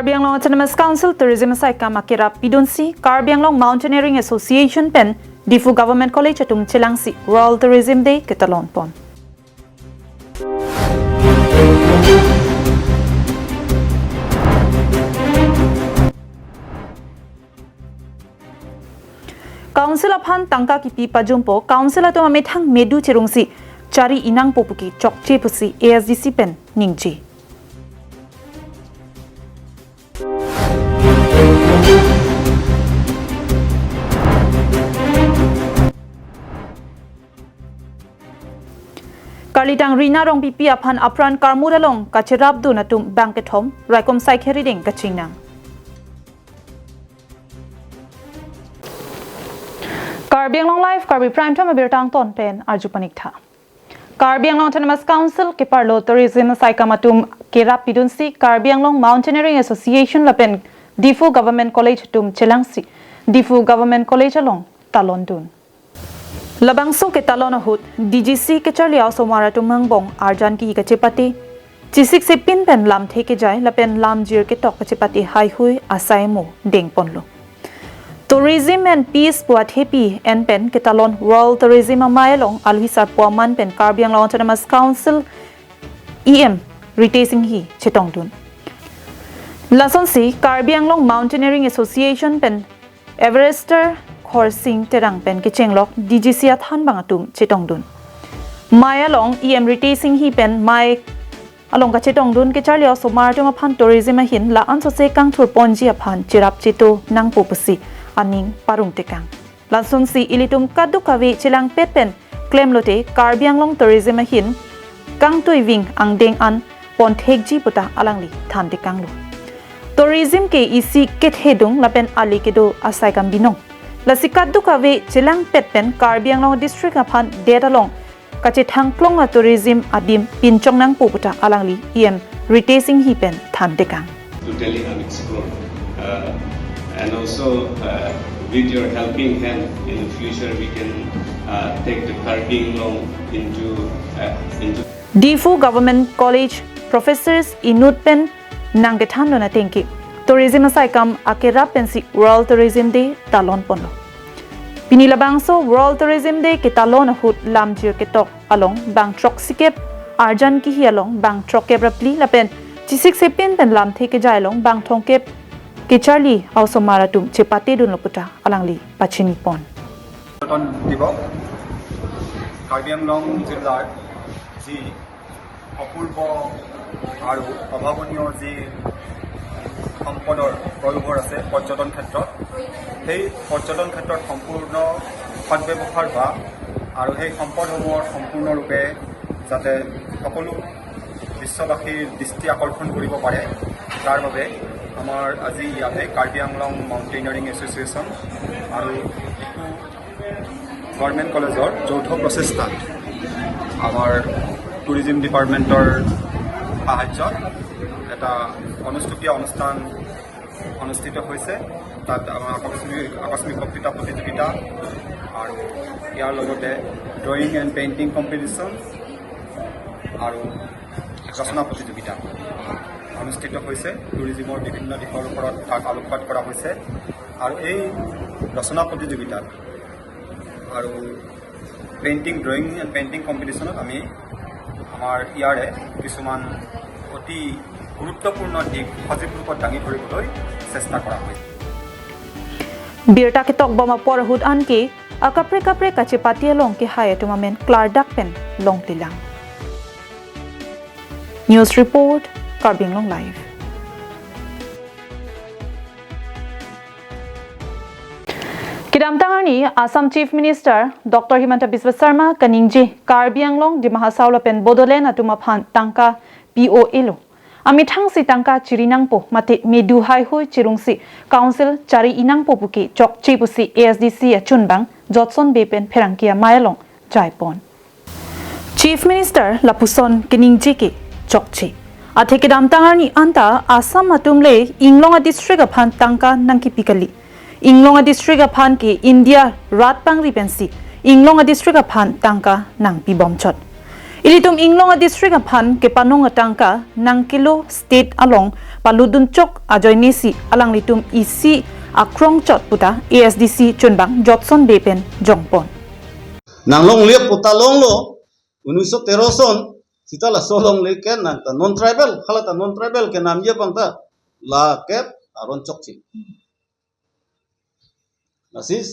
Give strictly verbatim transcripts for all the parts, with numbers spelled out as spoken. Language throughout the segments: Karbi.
Karbi Anglong Autonomous Council Tourism asaikam akerap pidunsi Karbi Anglong Mountaineering Association pen Diphu Government College atum chelangsi World Tourism Day ketalon pon. Council aphan tangka kipi pajumpo, Council atum amethang medu cherungsi chari-i nangpo puke chokche pusi A S D C pen ningje. Karlitang Rina Rongpipi aphan apran karmur along kacherapdun atum bangkethom, raikom saikhe rideng kachingnang. Karbi Anglong Live, Karbi Prime Time abirta angton pen arju paniktha. Karbi Anglong Autonomous Council keparlo tourism asaikam atum kerap pidunsi Karbi Anglong Mountaineering Association lapen Diphu Government College atum chelangsi Diphu Government College along talondun. Labangso ketalon ahut D G C kacharli a-osomar atum angbong arjan kihi kachepate, chisiksepin pen lamthe kejai lapen lamjir ketok kachepate haihui asai mo dengponlo. Tourism and Peace pu athepi en pen ketalon World Tourism amei along alohi sarpo aman pen Karbi Anglong Autonomous Council E M Ritesh Enghi chetongdun. Lasonsi Karbi Anglong Mountaineering Association pen Everester Khorsing Terang pen kechenglok D G C athanbang atum chetongdun. Mei along E M Ritesh Enghi pen mei along kachetongdun kacharli a-osomar atum aphan tourism ahin la-an sose kangthur ponji aphan cherap cheto nangpo pusi aning parong tekang. Lasonsi ilitum kadokave chelangpet pen klemlote Karbi Anglong tourism ahin kangtuiving angdeng an ponthekji puta alangli than tekanglo. Tourism ke isi kethedung lapen ale kedo asaikam binong. Lasi kadokave chelangpet pen Karbi Anglong district aphan det along kachethangklong a-tourism adim pinchong nangpo puta alangli E M Ritesh Enghi pen than tekang. Totally unexplored. Uh, and also, uh, with your helping hand, in the future we can, uh, take the Karbi Anglong into, uh, into Diphu Government College professors inut pen nangkethandun atengke tourism asaikam akerap pensi World Tourism Day talon ponlo. Pini labangso World Tourism Day ketalon ahut lamjir ketok along bang throksikep, arjan kihi along bang throkkep ra phli lapen chisiksepin pen lamthe kejai along bang thomkep kacharli a-osomar atum chepatedunlo puta alangli pachini pon. পৰ্যটন দিৱস। কাৰ্বি আংলং জিলাৰ যি অপূৰ্ব আৰু অভাৱনীয় যি সম্পদৰ পয়োভৰ আছে পৰ্যটন ক্ষেত্ৰত, সেই পৰ্যটন ক্ষেত্ৰত সম্পূৰ্ণ সদ্ব্যৱহাৰ হোৱা আৰু সেই সম্পদসমূহৰ সম্পূৰ্ণৰূপে যাতে সকলো বিশ্ববাসীৰ দৃষ্টি আকৰ্ষণ কৰিব পাৰে, তাৰ বাবে আমাৰ আজি ইয়াতে কাৰ্বি আংলং মাউণ্টেইনাৰিং এছ'চিয়েশ্যন আৰু গভৰ্ণমেণ্ট কলেজৰ যৌথ প্ৰচেষ্টাত আমাৰ টুৰিজিম ডিপাৰ্টমেণ্টৰ সাহায্যত এটা অনুষ্টুপীয়া অনুষ্ঠান অনুষ্ঠিত হৈছে। তাত আমাৰ আকস্মিক, আকস্মিক বক্তৃতা প্ৰতিযোগিতা আৰু ইয়াৰ লগতে ড্ৰয়িং এণ্ড পেইণ্টিং কম্পিটিশ্যন আৰু ৰচনা প্ৰতিযোগিতা অনুষ্ঠিত হৈছে। টুৰিজিমৰ বিভিন্ন দিশৰ ওপৰত তাত আলোকপাত কৰা হৈছে আৰু এই ৰচনা প্ৰতিযোগিতাত আৰু পেইণ্টিং, ড্ৰয়িং এণ্ড পেইণ্টিং কম্পিটিশ্যনত আমি আমাৰ ইয়াৰে কিছুমান অতি গুৰুত্বপূৰ্ণ দিশ সজীৱ ৰূপত দাঙি ধৰিবলৈ চেষ্টা কৰা হৈছে। Birta ketokbom apor ahut anke akaprek kaprek kachepate along kehai atum amen klardak pen longlelang. News report, Karbi Anglong Live. Kedamtang arni Assam Chief Minister Doctor Himanta Biswa Sarma kaningje Karbi Anglong, Dima Hasao lapen Bodoland atum aphan tangka P O A lo. Amethangsi tangka chiri nangpo mate medu haihui cherungsi Council chari-i nangpo puke chokche pusi A S D C achunbang Jotson Bey pen pherangke amei along jaipon. Chief Minister lapuson keningje ke chokche. Athe kedamtang arni anta Assam atum le inglong a-district aphan tangka nangkipi kali. Inglong a-district aphan ke India rat pangri pensi inglong a-district aphan tangka nangpibomchot. Ilitum inglong a district aphan kepanong atangka nangkelo state along palutdunchok ajoinesi alanglitum isi akrongchot puta A S D C chunbang Jotson Bey pen jongpon. Nang longle puta longlo, unnish sho tero son, seta laso longle ke nang ta non tribal, hala ta non tribal ke namji abang ta, la ke aron chokche. Lasi,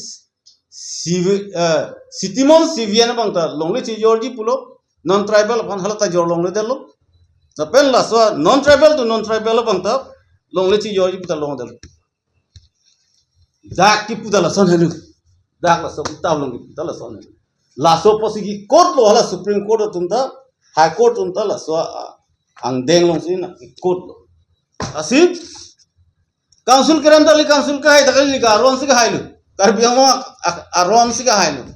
civi-, eh, Sitimon Civilian abang ta longle chejorji pulo, non tribal aphan hala ta jor longledetlo. Lapen laso non tribal to non tribal abang ta longle chejorji puta longdetlo. Dak kipu ta lason helo. Dak laso kitab along kipu ta lason helo. Laso apotsi ki-court lo, hala Supreme Court atum ta, High Court atum ta laso, ah, angdeng alongsi na ki-court lo. Lasi, council kerem ta kali, council kehai ta kali, aron si kehailo. Karbi Anglong a-, a-, aron si kehailo.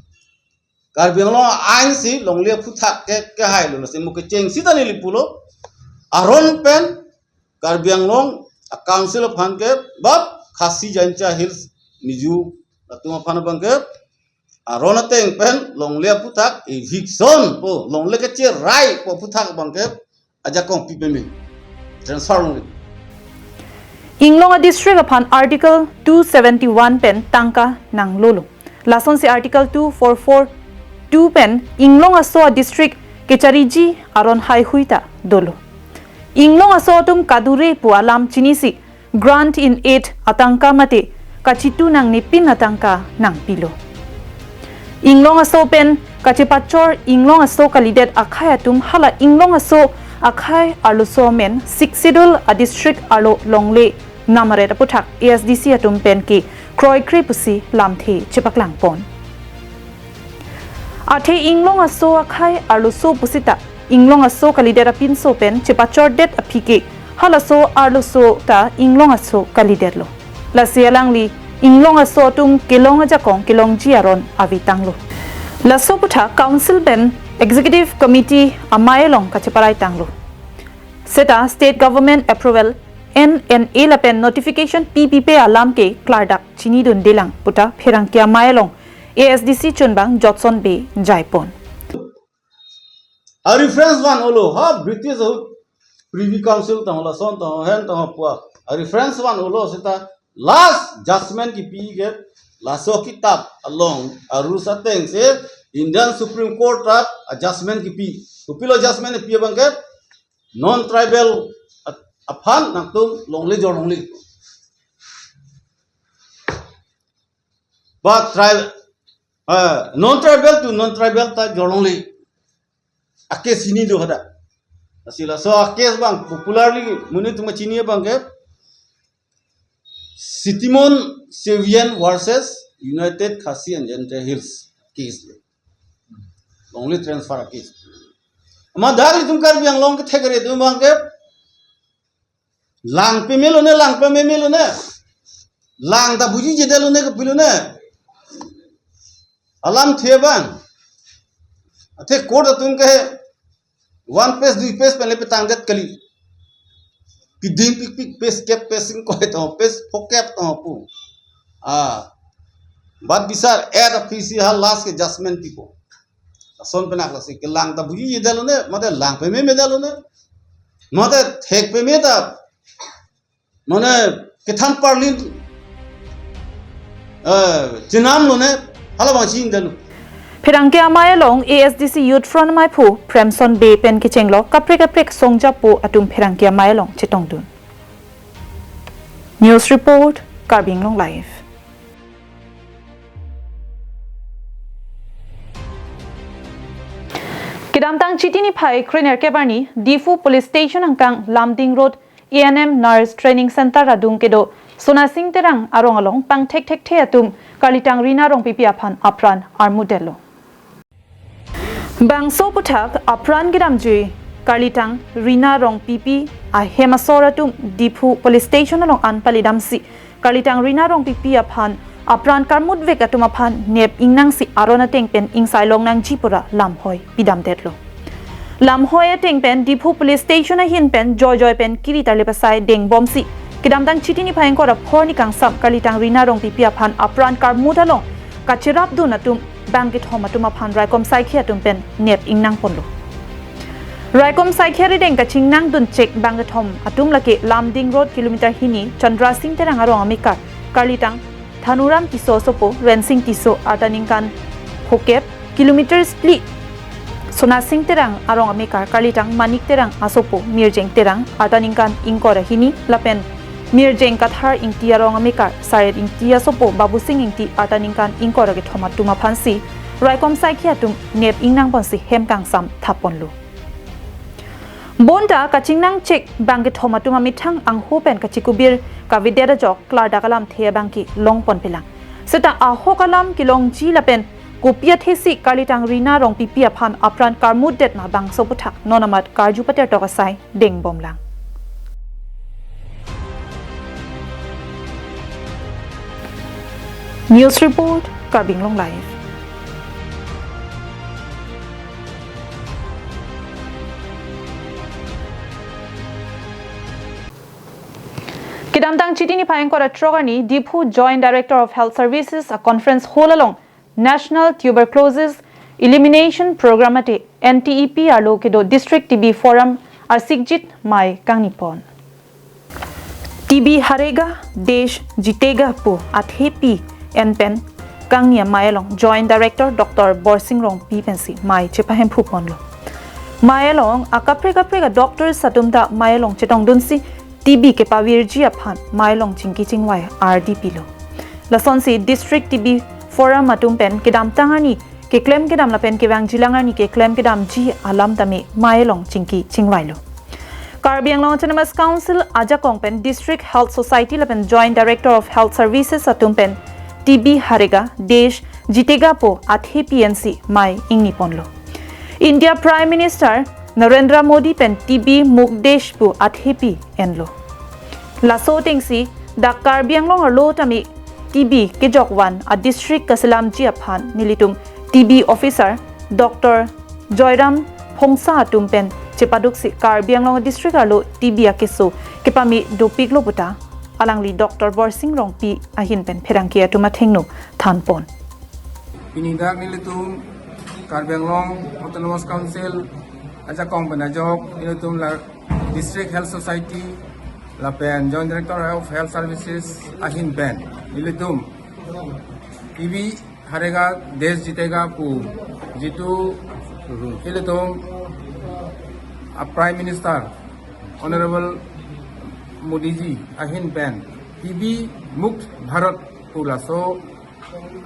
Karbi Anglong a-ain si longle aphuthak ke, kehailo. Lasi mo kecheng seta neli pulo. Aron pen Karbi Anglong a-council aphan ke bap Khasi Jaintia Hills Mizo atum aphan abang ke aron ateng pen longle aphuthak eviction pu, longle kecherai pu aphuthak abang ke ajakong pi peme, transfer longle. Inglong a district aphan Article two seventy-one pen tangka nanglolo. Lasonsi Article two four four two pen inglong aso a district kechariji aron haihui ta dolo. Inglong aso atum kadure pu alam chinisi grant in aid atangka mate kachitu nangnepin atangka nangpilo. Inglong aso pen kachepachor inglong aso kalidet akhei atum hala inglong aso akhei arloso amen Sixth Schedule a district arlo longle namaret aphuthak A S D C atum pen ke kroikre pusi lamthe chepaklangpon. Athe inglong aso akhei arloso pusita inglong aso kalidet apinso pen chepachordet aphi ke halaso arloso ta inglong aso kalidetlo. Lasi alangli inglong aso atum kelong ajakong kelongji aron avetanglo. Laso aphuthak council pen executive committee amei along kacheparai tanglo. Seta state government approval N N A lapen notification P P P alam ke klardak chinidundelang puta pherangke amei along A S D C chunbang Jotson Bey jaipon. A reference van olo, ha British ahut Privy Council tang lason tang hen tang pua. A reference van olo seta last judgment kipi ke laso kitab along a rules ateng si Indian Supreme Court rat a judgment kipi. Kopilo judgment kipi abang ke non tribal at-, aphan nangtum longle jor longle. But tribal, uh, non tribal to non tribal ta jor longle. A case hini do hadak. Lasi laso a case abang popularly monit atum chini abang ke Sitimon Civilian versus United Khasi and Jaintia Hills case le. Longle transfer case. Amat dak ilitum Karbi Anglong kethekre atum abang ke lang pemelo ne, lang pememelo ne. Lang ta bujijedetlo ne, kopilo ne. Alamthe abang. Athe court atum ke one page, dui page pen le petangdet kali. Keding pikpik page kep, page ingkoi tong, page phokep tong pu. Ah. Bat bisar et aphi si ha last ke judgment pipo. Lason pen aklasi kelang ta bujijedetlo ne, mate lang pememedetlo ne. Mate thek peme ta mane kethan parlin, eh, chenamlo ne, hala abang chinidetlo. Pherangke amei along A S D C Youth Front ameiphu Premson Bey pen kechenglo kaprek kaprek songjapo atum pherangke amei along chetongdun. News report, Karbi Anglong Live. Kedamtang Chiti niphai krenerkep arni Diphu Police Station angkang Lumding Road A N M Nurse Training Center adung kedo Sonasing Terang arong along pangthekthekthe atum karlitang Rina Rongpipi aphan apran armutdetlo. Bangso aphuthak apran kedamjui karlitang Rina Rongpipi ahem asor atum Diphu Police Station along an palidamsi karlitang Rina Rongpipi aphan apran karmutvek atum aphan nep ingnangsi aron ateng pen ingsai longnangji pura lamhoi pidamdetlo. Lamhoi ateng pen Diphu Police Station ahin pen joijoi pen kiri tarlip asai dengbomsi kedamtang Chiti niphai ingkoi ra phongo arni kangsam karlitang Rina Rongpipi aphan apran karmut along kacherapdun atum bang kethom atum aphan raikom saikhi atum pen nep ingnangponlo. Raikom saikhi arideng kachingnangdun chek bangkethom atum lake Lumding Road kilometer hini Chandra Sing Terang arong amekar karlitang Thanuram Tisso asopo, Rensing Tisso arta ningkan phokep, kilometer phli Sona Sing Terang arong amekar karlitang Manik Terang asopo, Mirjeng Terang arta ningkan ingkoi ra hini lapen Mirjeng Kathar Ingti arong amekar Saret Ingti asopo, Babu Sing Ingti arta ningkan ingkoi ra kethom atum aphansi raikom saikhi atum nep ingnangponsi hem kangsam thapponlo. Bonta kachingnang chek bangkethom atum amethang angho pen kachikubir kavedet ajok klardak alamthe abangke longponpelang. Seta ahok alam kelongji lapen kopi athesi karlitang Rina Rongpipi aphan apran karmutdet ma bangso aputhak non amat karju patertok asai dengbomlang. News report, Karbi Anglong Live. Kedamtang Chiti niphai ingkoi ra throk arni Diphu Joint Director of Health Services a conference hall along National Tuberculosis Elimination Program mate N T E P arlo kedo District T B Forum arsikjit mei kangnipon. T B Harega, Desh Jitega pu athepi en pen kangni amei along Joint Director Doctor Borsing Rongpi pensi mei chepahemphuponlo. Mei along akaprek kaprek a doctors atum ta mei along chetongdunsi T B kepavirji aphan mei along chingki chingvai ardi pilo. Lasonsi District T B Forum atum pen kedamtang arni keklem kedam lapen kevangjilang arni keklem kedamji alam tame mei along chingki chingvailo. Karbi Anglong Autonomous Council ajakong pen District Health Society lapen Joint Director of Health Services atum pen T B Harega, Desh Jitega pu athepi ensi mei ingniponlo. India Prime Minister Narendra Modi pen T B Mukt Desh pu athepi enlo. Laso atengsi dak Karbi Anglong arlo tame T B kejokvan a district kaselamji aphan nelitum T B officer Doctor Joyram Phongsa atum pen chepaduksi Karbi Anglong district arlo T B akeso kepame dopiklo puta alangli Doctor Borsing Rongpi ahin pen pherangke atum athengno thanpon. Pini dak nelitum Karbi Anglong Autonomous Council ajakong pen ajok nelitum la District Health Society lapen Joint Director of Health Services ahin pen nelitum T B Harega Desh Jitega pu jitu ilitum a Prime Minister Honorable Modi ji ahin pen T B Mukt Bharat pu laso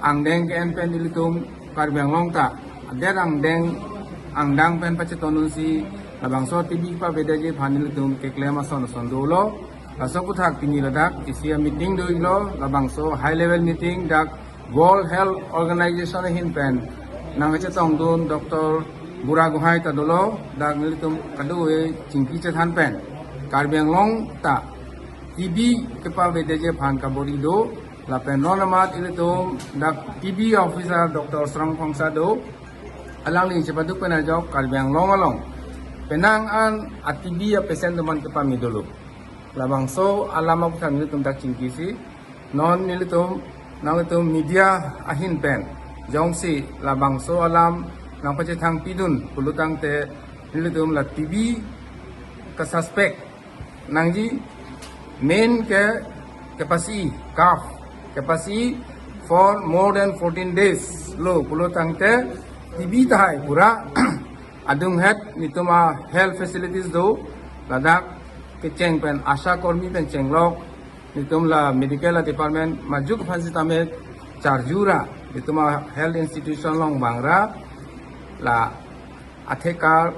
angdeng ke-en pen ilitum Karbi Anglong ta adet angdeng angdang pen pachetonunsi labangso T B pavedetji aphan ilitum keklem ason ason dolo. Laso aputhak pini ladak isi a meeting dolo, labangso high level meeting dak World Health Organization ahin pen nangkachetongdun Doctor Buragohai ta dolo, dak nelitum kadokave chingki chethan pen Karbi Anglong ta T B kepavedetji aphan kabor-i do, lapen non amat ilitum dak T B officer Doctor Srong Phongsa do, alangli chepaduk pen ajok Karbi Anglong along penang an a T B a patient atum an kepame dolo. Labangso alam aputhak nelitum dak chingkisi, non nelitum nanglitum media ahin pen jongsi labangso alam nangpachethang pidun pulotangte nelitum la T B ka suspect nangji, main ke kepasi cough, kepasi for more than fourteen days lo pulotangte T B tahai pura adunghet nelitum a health facilities do, ladak kecheng pen ASHA kormi pen chenglok, nelitum la medical department majok aphan sitame charjura, nelitum a health institution along vangra, la athekar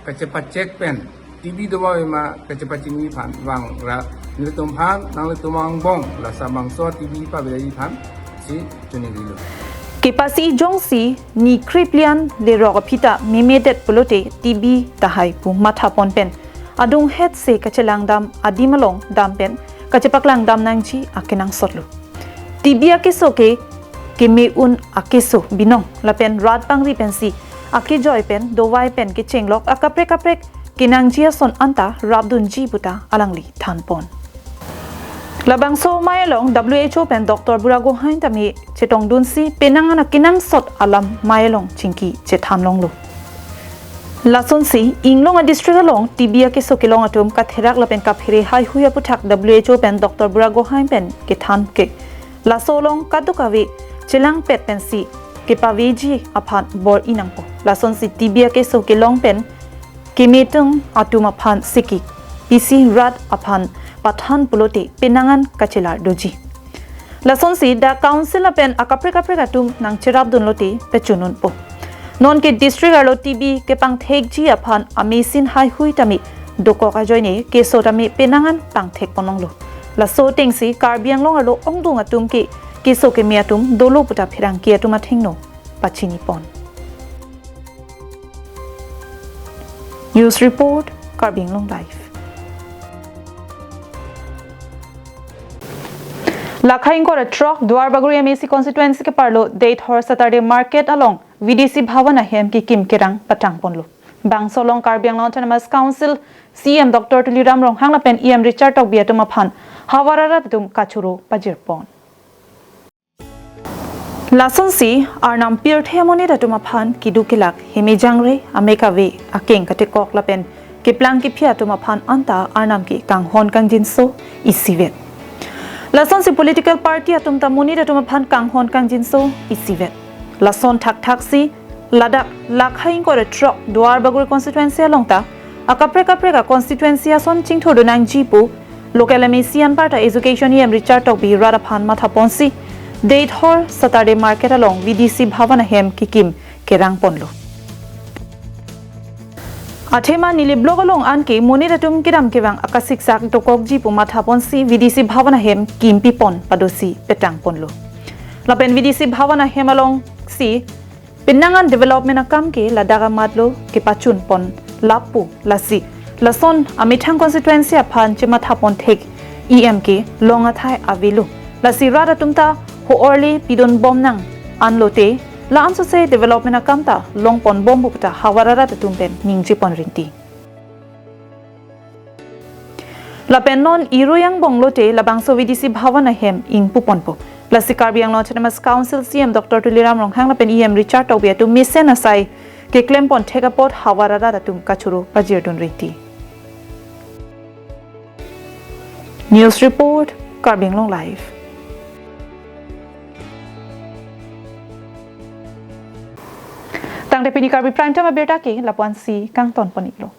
kachepachek pen T B doma ma kachepachini aphan vangra, nelitum aphan nanglitum angbong la labangso T B pavedetji aphansi choningri lo. Kepasi jongsi ni kriplian lerok aphi ta memedet pulote T B tahai pu mathapon pen adunghet se kachelangdam adim along dam pen kachepaklangdam nangji akenangsot lo. T B akeso ke keme un akeso binong lapen rat pangri pensi akejoi pen dovai pen kechenglok akaprek kaprek kenangji ason anta rapdunji puta alangli thanpon. Labangso mei along W H O pen Doctor Buragohai tame chetongdunsi penang an akenangsot alam mei along chingki chethanlonglo. Lasonsi, inglong a-district along T B akeso kelong atum katherak lapen kaphere haihui aputhak W H O pen Doctor Bura Gohain pen kethan ke. Laso along kadokave chelangpet pensi kepaveji aphan bor-i nangpo. Lasonsi T B akeso kelong pen kemetung atum aphan siki, P C rat aphan pathan pulote penang an kachelar doji. Lasonsi dak council lapen akaprek kaprek atum nangcherapdun lote pachununpo. Nonke district arlo T B kepangthekji aphan amachine haihui tame dokok ajoine keso tame penang an pangthek ponlonglo. Laso atengsi Karbi Anglong arlo ongdung atum ke keso keme atum dolo puta pherangke atum athengno pachini pon. News report, Karbi Anglong Live. Lakha ingkoi ra throk Duarbagori M A C constituency keparlo Deithor Saturday Market along V D C Bhavan ahem kekim kerang patang ponlo. Bangso along Karbi Anglong Autonomous Council C E M Doctor Tuliram Ronghang lapen E M Richard Tokbi atum aphan havar arat atum kachoro pajir pon. Lasonsi Arnam pirthe amonit atum aphan keduk kelak, heme jangre, amek ave, akeng katekok lapen keplang kephi atum aphan anta Arnam ke kanghon kangjinso isivet. Lasonsi political party atum ta monit atum aphan kanghon kangjinso isivet. Lason thakthaksi ladak lakha ingkoi ra throk Duarbagori constituency along ta akaprek kaprek a-constituency ason chingthurdun nangji pu local M A C anparta Education E M Richard Tokbi rat aphan mathaponsi Deithor Saturday Market along V D C Bhavan ahem kekim kerang ponlo. Athema neli block along anke monit atum kedam kevang akasiksak dokokji pu mathaponsi V D C Bhavan ahem kimpi pon padosi petang ponlo. Lapen V D C Bhavan ahem alongsi penang an development akam ke ladak amatlo kepachun pon lapu, lasi lason amethang constituency aphan chematha pon thek E M ke long athai avelo. Lasi rat atum ta ho-orle pidun bom nang anlote la ansose development akam ta long pon bom pu ta havar arat atum pen ningje pon rinti. Lapen non irui angbong lote labangso V D C Bhavan ahem ingpu ponpo. Lasi Karbi Anglong Autonomous Council C E M Doctor Tuliram Ronghang lapen E M Richard Tokbi atum mesen asai keklem pon thek apot havar arat atum kachoro pajirdun rinti. News report, Karbi Anglong Live. Tangte pini Karbi Prime Time abirta ke lapu-ansi kangton pon-iklo.